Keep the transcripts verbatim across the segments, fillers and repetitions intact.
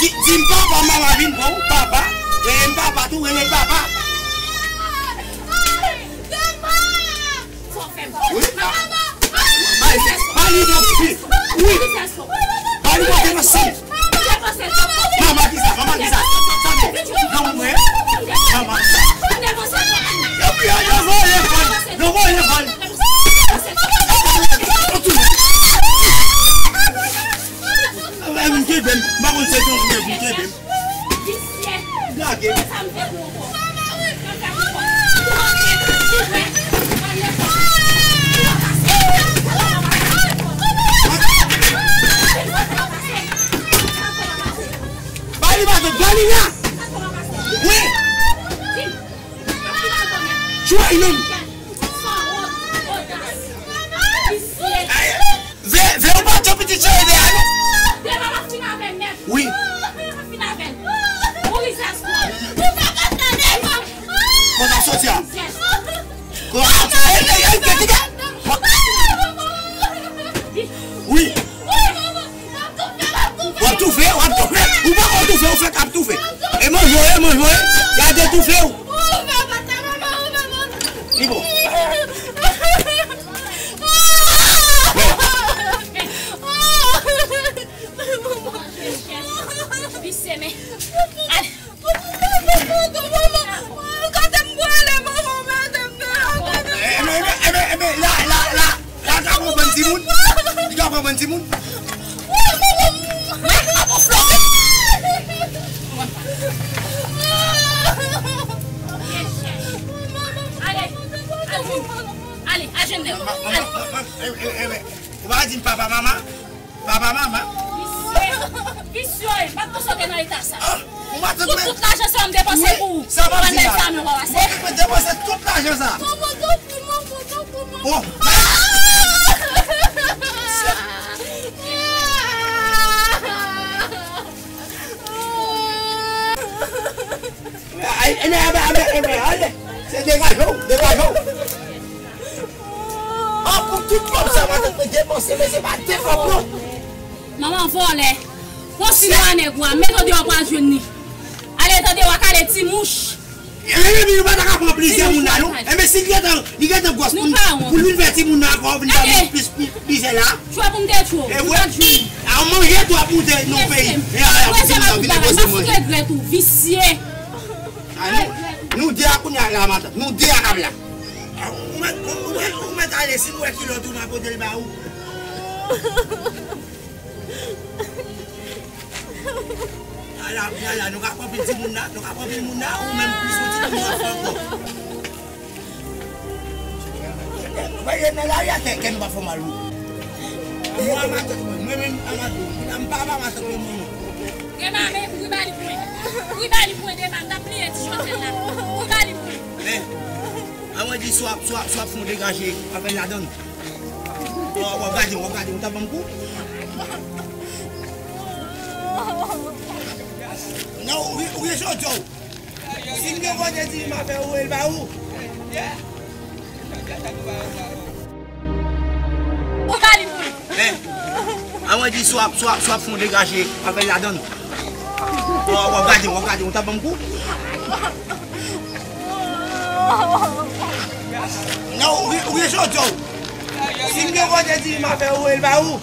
Di, di m papa, manman vin pran w, papa. Rele m papa tou, rele m papa. Wi. Bay, bay li nan fi. Wi. Bay li nan fi. Manman ki sa, manman ki sa. Sa vle. Nan mwen. Manman ki sa. Yo voye fòl. Yo voye fòl. Ay, m kenbe m. M pa konn se jan m kenbe m. Lage m. Jwe menm. Veye, veye, ou pa tchon pitit cheri deyò a non. Demen m ap fin avè l nèt. Wi. Demen m ap fin avè l. Ou rizèz twòp. Ou pa ka tande. Konsa soti a. Rizèz. Konsa soti a. Ey, ey, ey, ey, ey. Wi. W ap toufe, w ap toufe. Ou poko toufe, ou fèk ap toufe. E manje w, e manje w, e. Gade toufe w. Li bon. Visye, men. Ale. Kote m pwale, manman, mete m deyò, kote m pwale? Enben, enben, enben, enben, la, la, la, la, ka pran bann timoun. Li ka pran bann timoun. Ale, ale, ale, ale. Ou pa di m papa, mama. Papa, mama. Visye. Visye, m pa t panse w te nan eta sa. Ah, ou pa t... Tout, tout lajan sa a m depanse pou ou. Sa pa di la. Ou pa depanse tout lajan sa. Bon. Ay, enben, enben, enben, enben, ale. Se degaje w, degaje w. An, pou tout kòb sa, matant mwen depanse, men se pa de kòb non. Manman vòlè. Pran si nou a nèg ou a, met ou deyò, w pral jwenn li. Ale, tande, w a kale ti mouch. Enben, nou pa ta ka pran plizyè moun la non. Enben, si li gentan, li gentan gwòs pou, pou l vin fè timoun nan ankò, vin fè plis, plis, plizyè la. Tchwe pou m te tchwe w. E vre. A, manje twòp moute nan peyi. E a, a, timoun nan vin enpoze manje. M ap regrèt ou, visye. A, nou, nou de a kounye a la, matant. Nou de a kab la. A, ou mèt, ou, ou mèt, ou mèt ale, si m wè kilòt ou, m a pote l ba ou. Ala, ala, nou ka pran pil timoun la, nou ka pran pil moun la, ou menm plis yon timoun yo fè ankò. Mwen, nan lari a, kè, kè nou pa fè mal, wi. Mwen, a matant mwen, mwen menm, a matant mwen, m pa, pa matant mwen, non. Dema, men, wi, ba li pwen. Wi, ba li pwen, Dema, m t ap pliye ti chòtèl la. Wi, ba li pwen. Men, an mwen di, swa, swa, swa fè yon degaje, avè l ladann. W ap, w ap gade, w ap gade, ou ta ban m kou? Non, ou, ou gen jòjò. Si m gen kote di m a fè ou, el ba ou. Ou ka li pou. Men, an mwen di swa, swa, swa fè yon degaje avè l ladann. W ap, w ap gade, w ap gade, ou ta ban m kou? Non, ou, ou gen jòjò. Si m gen kote di m a fè ou, el ba ou.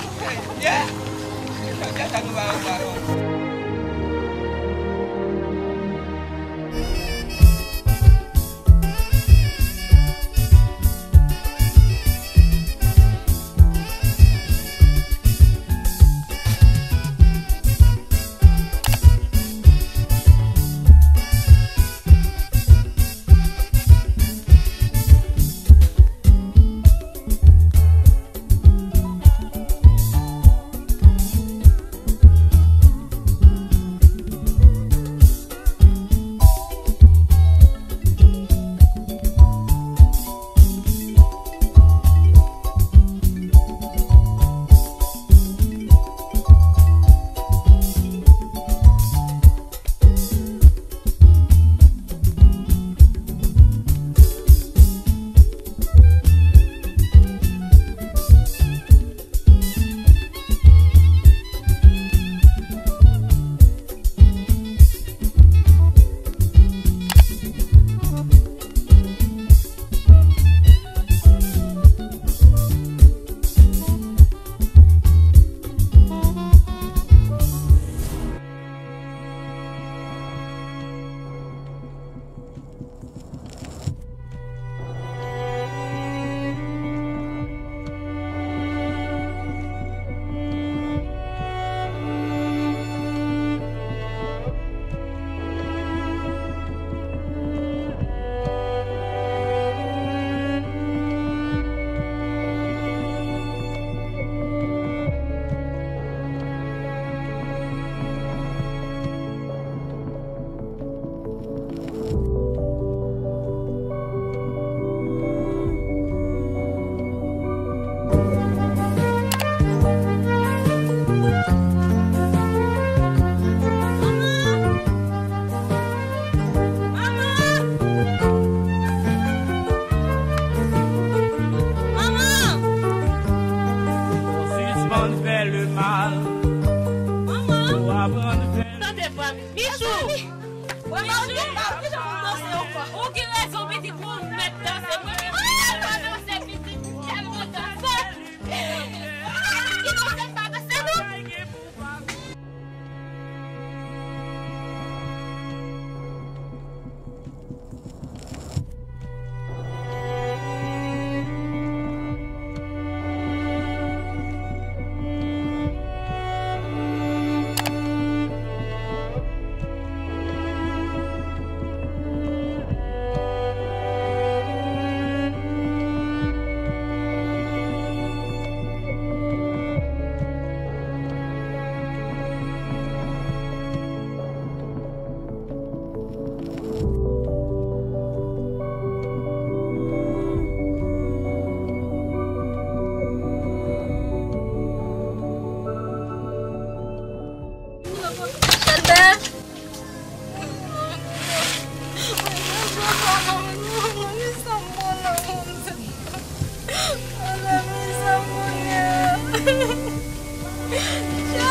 Jan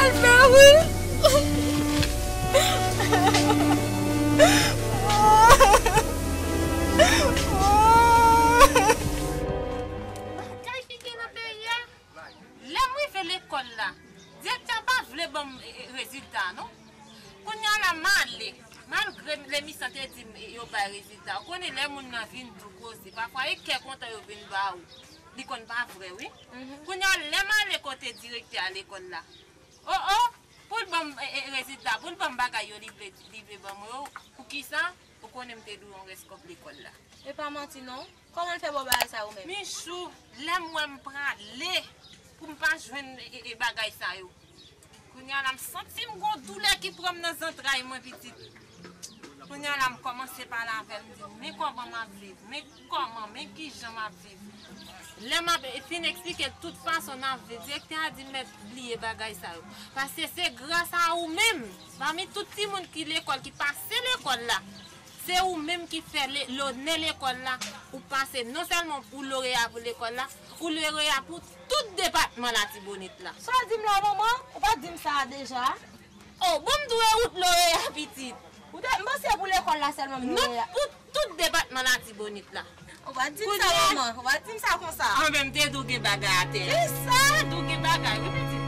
l fè wi. Bagay ki gen nan peyi a. Lè m rive lekòl la, direktè a pa vle ban m, e, e, rezilta a, non. Kounye a la, m ale. Malgre Lemisan te di m, e, yo bay rezilta. Ou konnen lè moun nan vin di w koze, pafwa e kè kontan yo vin ba ou. Li konn pa vre, wi. Kounye a, lè m ale kote direktè a lekòl la, o, o, pou l ban m, e, e, rezilta, pou l ban m bagay yo li vle, li vle ban mwen yo, poukisa? Ou konnen m te di w yon rès kòb lekòl la. E pa manti non. Kòman l fè ba w bagay sa yo menm? Michou, lè m wè m prale pou m pa jwenn e, e, e bagay sa yo. Kounye a la m santi m gon doulè ki pran m nan zantray mwen pitit. Kounye a la m kòmanse pale avè l, m di l, men kòman m ap viv, men kòman, men kijan m ap viv. Lè m ap fin eksplike l tout fason n ap viv, direktè a di m mèt bliye bagay sa yo. Paske se gras a ou menm, pami tout timoun ki lekòl, ki pase lekòl la, se ou menm ki fè le, lonè lekòl la, ou pase non sèlman ou loreya pou lekòl la, ou loreya pou tout depatman Latibonit la. Sa w di m la, manman? Ou pa t di m sa a deja? O, bon, m dwe ou t loreya, pitit. Ou te, m panse pou lekòl la sèlman m loreya. Non, pou tout depatman Latibonit la. Ou pa t di m sa, manman. Ou pa t di m sa konsa. Anben, m te di w gen bagay atè a. Kisa? M te di w gen bagay, wi, pitit.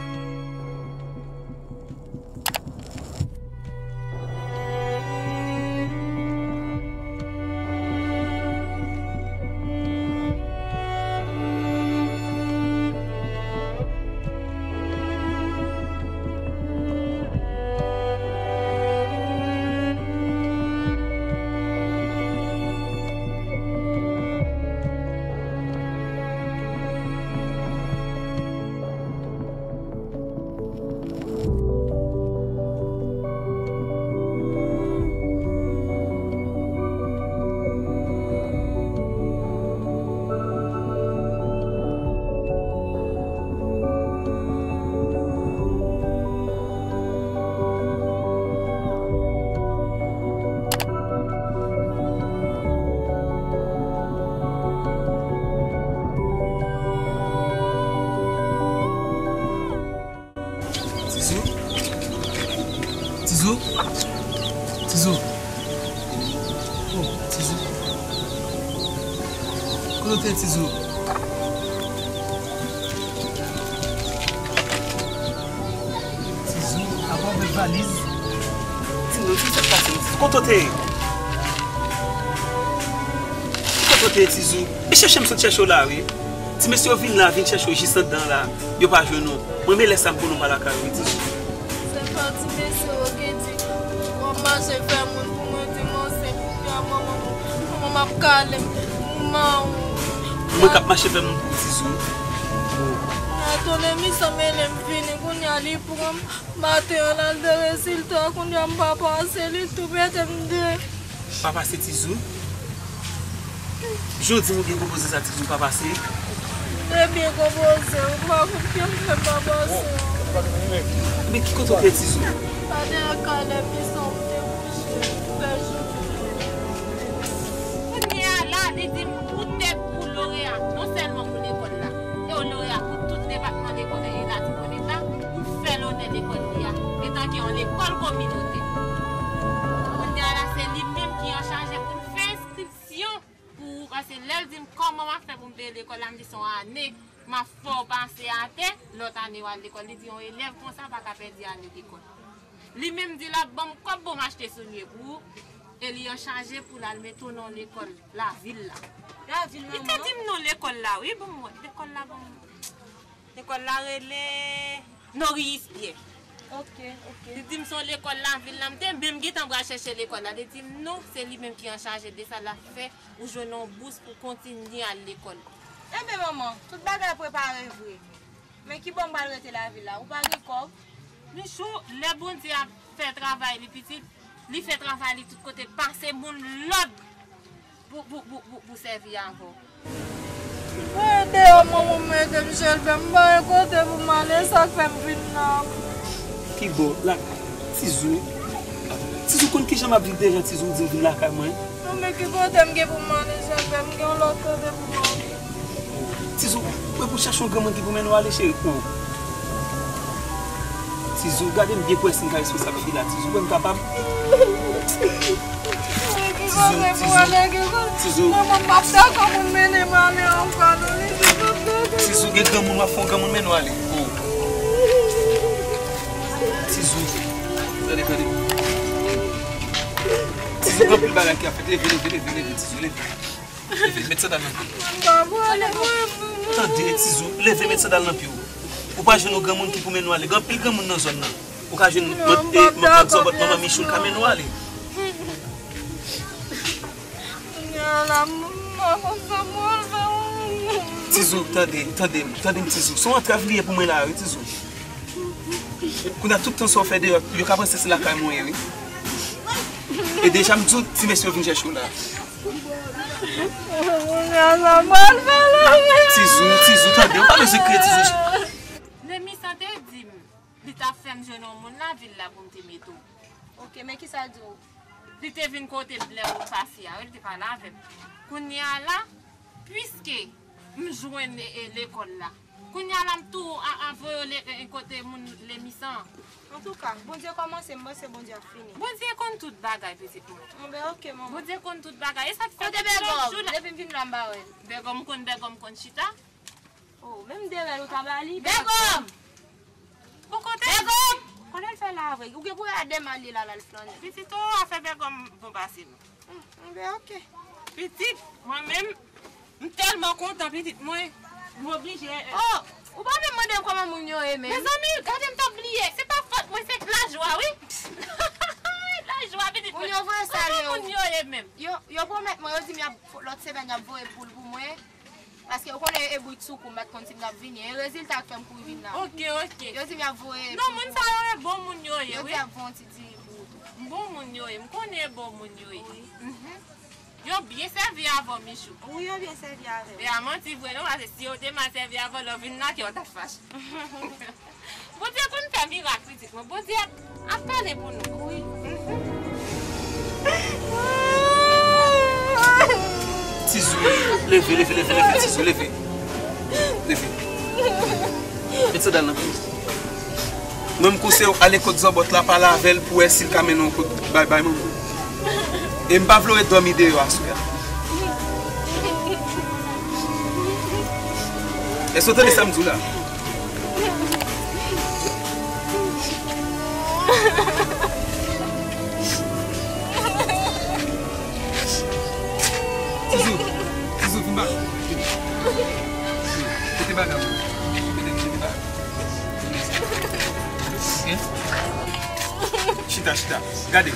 Tizou? Tizou? Tizou? Oh, Tizou. Kote w te, Tizou? Tizou, apa w fè valiz? Di m non, Tizou, sa k pase, Tizou? Kote w te ye? Kote w te ye, Tizou? E chèche m sot chèche w la, wi. Ti mesye yo vin la, vin chèche w jis anndan la. Yo pa jwenn ou. Mwen, men lè sa m konnen w pa lakay ou, wi, Tizou. Se pa ti mesye yo ki di, w ap mache fè moun pou mwen, di m ansent, kounye a manman m, manman m ap kale m, manman w. Mwen k ap mache fè moun pou ou, Tizou. Atò, Lemisan mele m vini, kounye a li pran m, maten an l al de rezilta, kounye a m pa pase, li tou mete m de. Pa pase, Tizou? Jodi m ou gen konpoze sa, Tizou, pa pase. Te byen konpoze, ou pa konn kè m fè pa pase. Men ki kote w te, Tizou? Pa dèyè kay Lemisan m te kouche, fè jou. Kounye a la, li di m ou te pou loreya, non sèlman pou lekòl la, e w loreya pou tout depatman lekòl e Latibonit la, ou fè lonè lekòl li a, etanke yon lekòl kominotè. Kounye a la, se li menm ki an chaje pou l fè enskripsyon pou ou, paske lè l di m kòman m ap fè pou m peye lekòl la, m di se yon ane m ap fè w pase atè, lòt ane w al lekòl. Li di yon elèv konsa pa ka pèdi ane lekòl. Li menm di l ap ban m kòb pou m achte soulye pou ou, e li an chaje pou l al mete w nan yon lekòl lavil la. Lavil, manman? Li te di m non lekòl la, wi, ban m wè, lekòl la, ban m. Lekòl la rele Norris Pierre. Ok, ok. Li di m se yon lekòl lavil la, m te menm gentan pral chèche lekòl la. Li di m non, se li menm ki an chaje de sa, l ap fè ou jwenn yon bous pou kontinye al lekòl. Enben, manman, tout bagay prepare vre. Men kibò m pral rete lavil la? Ou pa gen kòb? Michou, lè Bondye ap fè travay li, pitit, li fè travay li tout kote, pase moun lòd pou, pou, pou, pou, pou sèvi avè w. Mwen deyò, manman m mete m chelbè, m pa gen kote pou m ale, sa k fè m vin la. Kibò? La, Tizou. Tizou konn kijan m ap viv deja, Tizou, ou di m vin lakay mwen? Non, men ki kote m gen pou m ale, chèlbè? M gen yon lòt kote pou m ale. Tizou, ou pou chèche yon granmoun ki pou mennen w ale, cheri? O, Tizou, gade m byen pou wè si m ka responsablite la, Tizou, wè m kapab. Tizou, Tizou, Tizou. Manman, m p ap dakò pou n mennen m ale ankò, non, Tizou, m p ap dakò. Tizou, gen granmoun, w ap fè yon granmoun mennen w ale. Oh. Tizou, tande, tande. Tizou, gen anpil bagay ki ap fèt. Leve, leve, leve, leve, Tizou, leve. Leve, met sandal nan pye w. Tande, Tizou, leve, met sandal nan pye w. Ou pa jwenn yon granmoun ki pou mennen w ale. Gen anpil granmoun nan zòn nan. Ou ka jwenn mad-, e, mad-, mad Zòbòt, manman Michou, l ka mennen w ale. Tizou, tande, tande m, tande m, Tizou. Se yon antrav li ye pou mwen la, wi, Tizou. Kounye a, tout tan sa w fè deyò, yo ka panse se lakay mwen ye, wi. E deja, m di w, ti mesye yo vin chèche w la. Tizou, Tizou, tande, ou pa bezwen kriye, Tizou. Lemisan te di m, li t ap fè m jwenn yon moun nan vil la pou m te mete w. Ok, men kisa l di w? Li te vin kote m lè ou pase a, wi, li te pale avè m. Kounye a la, piske m jwenn, e, e, lekòl la, kounye a la, m tou a, a voye w le, e, kote moun Lemisan an. Antouka, Bondye kòmanse, m panse Bondye ap fini. Bondye konn tout bagay, pitit mwen. Anben, ok, manman. Bondye konn tout bagay. E sa k fè depi lòt jou la. Depi m vin la, m pa wè l. Bègòm konn, Bègòm konn chita. Oh, menm de rèl ou ta ba li. Bègòm! Ou kote? Bègòm! Konnen l fè la vre. Ou gen pou wè a de mal li la, l al flannen. Pitit, oh, afè Bègòm bon pase nou. Hmm, anben, ok. Pitit, mwen menm, m tèlman kontan, pitit mwen. M oblije. Oh, ou pa menm mande m kòman moun yo ye menm. Mezanmi, gade m t ap bliye. Se pa fòt mwen, se lajwa, wi. Lajwa, pitit mwen. Moun yo voye salye yo. Kòman moun yo ye menm? Yo, yo pwomèt mwen, yo di m y ap, lòt semèn, y ap voye poul pou mwen. Paske ou konnen e bwit sou kou, m pa t konn si m t ap vini. E rezilta k fè m kouri vin la. Ok, ok. Yo di m y ap voye. Non, moun sa yo e bon moun yo ye, wi. Yo di y ap voye yon ti diri pou ou tou. Bon moun yo ye, m konnen e bon moun yo ye. Wi. Mhm. Yo byen sèvi avè w, Michou. Wi, yo byen sèvi avè m. E a manti vre non, paske si yo te mal sèvi avè w, lè w vin la, kè w t ap fache. Bondye konn fè mirak, pitit mwen. Bondye ap, ap pale pou nou. Wi. Tizou, leve, leve, leve, leve, Tizou, leve. Leve. Met sandal nan pye w. Mwen, m konseye w ale kot Zòbòt la, pale avè l pou wè si l ka mennen w kot bay, bay manman. E m pa vle w ret dòmi deyò aswè a. Èske w tande sa m di w la? Tizou, Tizou, vin ba. Mete bagay ou. Mete, mete bagay. Ok? Chita, chita. Gade.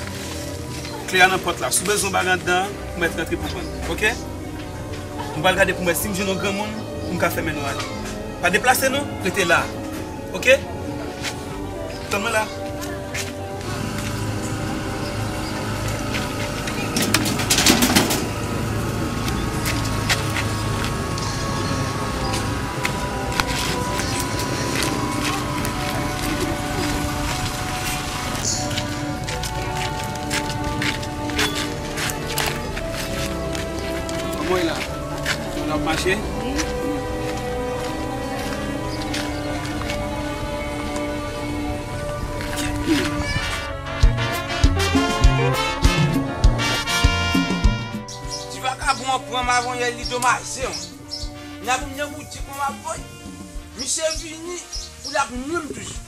Kle a nan pòt la. Si w bezwen yon bagay anndan an, ou mèt rantre pou pran l. Ok? M pral gade pou m wè si m jwenn yon granmoun pou m ka fè mennen w ale. Pa deplase non, rete la. Ok? Tann mwen la. Kòman w ye la? N ap mache? Ti vakabon an pran m avanyè, li domaje mwen. N ap, n ap di kòman voye. Misye vini pou l ap nwi m toujou.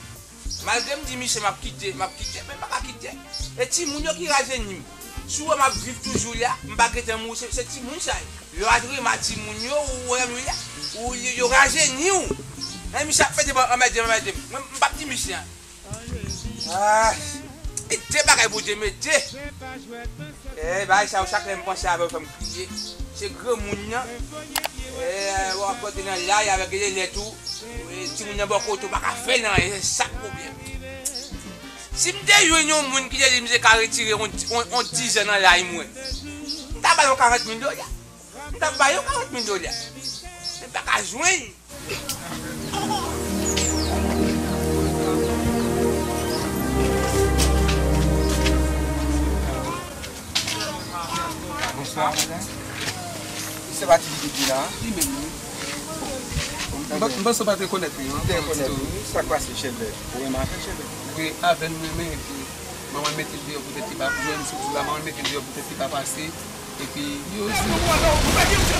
Malgre m di misye m ap kite, m ap kite, men m pa ka kite. E timoun yo ki rajeni m. Si w wè m ap viv toujou la, m pa gentan mouri, se, se timoun sa yo. Yo adrema timoun yo, ou wè m la, ou, yo, yo rajeni w. Men misye ap fè de anmède m, anmède m. Mwen, m p ap di misye. Ah, e de bagay Bondye mete. Eh, bagay sa yo, chak lè m panse avè yo, fè m kriye. Se granmoun nan. Eh, w ap pote nan lari avèk lè tou. Eh, timoun nan bò kote w pa ka fè l anyen, se sa k pwoblèm. Si m te jwenn yon moun ki te di m se ka retire on, on, on dizan nan lari mwen, m ta ba l yon karant mil dola. M ta ba yo karant mil dola. M pa ka jwenn. Bonswa, madanm. Se pa ti pitit li la? Li menm, wi. Bon, M pa- m panse w pa t rekonèt li, non? Te rekonèt li. Sa k pase, Chèlbè? Ou renmen afè Chèlbè? Wi, avè l m renmen, epi manman l mete l deyò poutèt li pa, jan m sot di la, manman l mete l deyò poutèt li pa pase, epi yo di.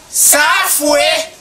Sa fre!